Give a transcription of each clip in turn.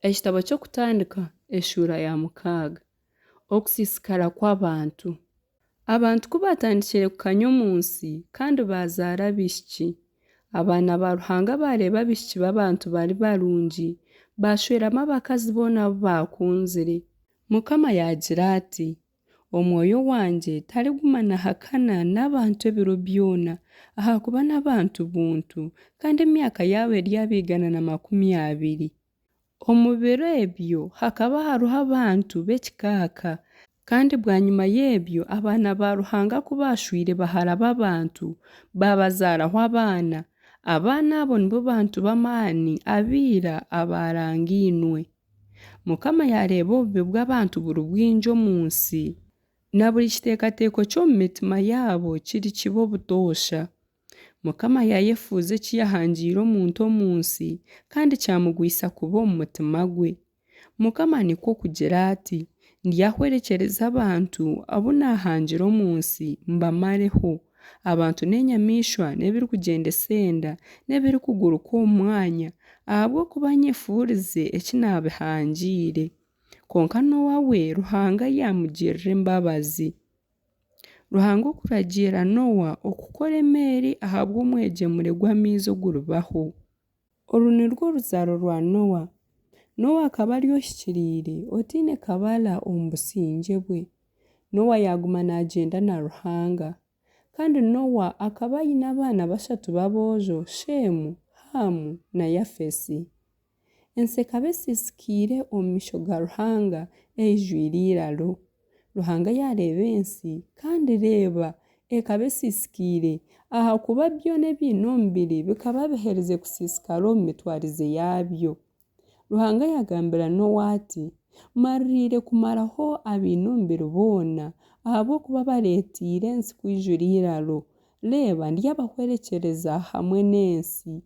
Ekitabo ky'Okutandika eshuura ya mukaaga. Okusiisikara kw'abantu. Abantu ku baatandikire kukanya omu nsi kandi baazaara abaishiki, abaana ba Ruhanga baareeba abaishiki b'abantu bari barungi, baashweramu abakazi boona abu baakunzire. Mukama yaagira ati, Omwoyo wangye tariguma naahakana n'abantu ebiro byona, ahakuba n'abantu buntu, kandi emyaka yaabo eryaba 120. Omu biro ebyo hakaba hariho abantu b'ekikaaka. Kandi bwanyima y'ebyo abaana ba Ruhanga ku baashweire bahara b'abantu, baabazaaraho abaana. Abaana abo nibo bantu b'amaani aba ira abaarangainwe. Mukama yaareeba obubi bw'abantu buri bwingi omu nsi, na buri kiteekateeko ky'omu mitima yaabo kiri kibi obutoosha. Mukama yaayefuuza eki yaahangiire omuntu omu nsi, kandi kyamugwisa kubi omu mutima gwe. Mukama nikwo kugira ati, Ndyahwerekyereza abantu abu naahangire omu nsi, mbamareho, abantu n'enyamaishwa n'ebirikugyendesa enda n'ebirikuguruka omu mwanya, ahabw'okuba nyefuurize eki naabihangiire. Kwonka Noa we Ruhanga yaamugirira embabazi. Ruhanga okuragiira Noa okukora emeeri ahabw'omwegyemure gw'amaizi oguribaho. Oru nirwo ruzaaro rwa Noa. Noa akaba ari ohikiriire, otaine kabara omu busingye bwe. Noa yaaguma naagyenda na Ruhanga. Kandi Noa akaba aine abaana bashatu b'aboojo, Sheemu, Haamu na Yafeesi. Ensi ekaba esiisikaire omu maisho ga Ruhanga, eijwire eiraro. Ruhanga yaareeba ensi, kandi reeba, ekaba esiisikaire, ahakuba byona ebiine omubiri bikaba biherize kusiisikara omu mitwarize yaabyo. Ruhanga yaagambira Noa ati, Mmaririire kumaraho abaine omubiri boona, ahabw'okuba bareeteire ensi kwijura eiraro. Reeba, ndyabahwerekyereza hamwe n'ensi.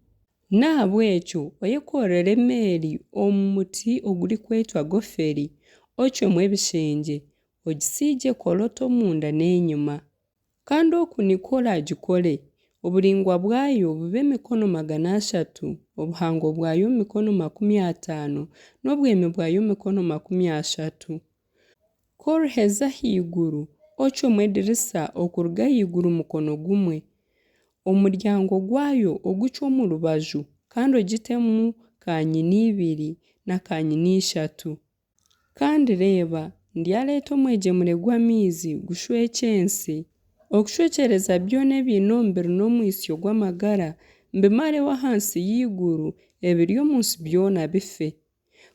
N'ahabw'ekyo oyekorere emeeri omu muti ogurikwetwa goferi, ocwemu ebishengye, ogisiigye koroto omunda n'enyima. Kandi oku nikwo oraagikore, oburaingwa bwayo bube mikono 300, obuhango bwayo mikono 50, n'obwemi bwayo mikono 30. Ku oriheza ahaiguru, ocwemu edirisa okuruga ahaiguru mukono gumwe, omuryango gwayo ogucwe omu rubaju, kandi ogitemu kaanyina ibiri na kaanyina ishatu. Kandi reeba, ndyareeta omwegyemure gw'amaizi gushwekye ensi, okucwekyereza byona ebiine omubiri n'omwitsyo gw'amagara, mbimareho ahansi y'eiguru, ebiri omu nsi byona bife.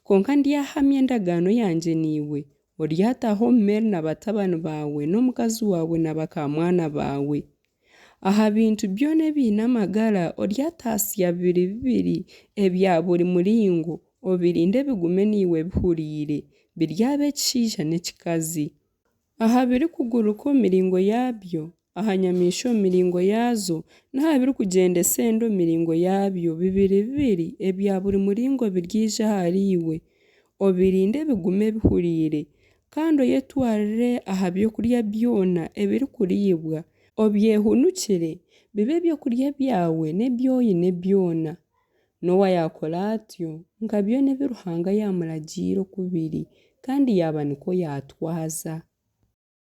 Kwonka ndyahamya endagaano yangye naiwe, oryataaha omu meeri na batabani baawe n'omukazi waawe na bakaamwana baawe. Aha bintu byona ebiine amagara oryataasya bibiri bibiri ebya buri muringo, obirinde bigume naiwe bihuriire, biryaba ekishaija n'ekikazi. Aha birikuguruka omu miringo yaabyo, aha nyamaishwa omu miringo yaazo, n'aha birikugyendesa enda omu miringo yaabyo, bibiri bibiri ebya buri muringo biryaija ahariiwe, obirinde bigume bihuriire. Kandi oyetwarire aha by'okurya byona ebirikuriibwa, obyehunukire, bibe eby'okurya byawe n'ebi oine byona. Noa yaakora atyo, nka byona ebi Ruhanga yaamuragiire oku biri, kandi yaaba nikwo yaatwaza.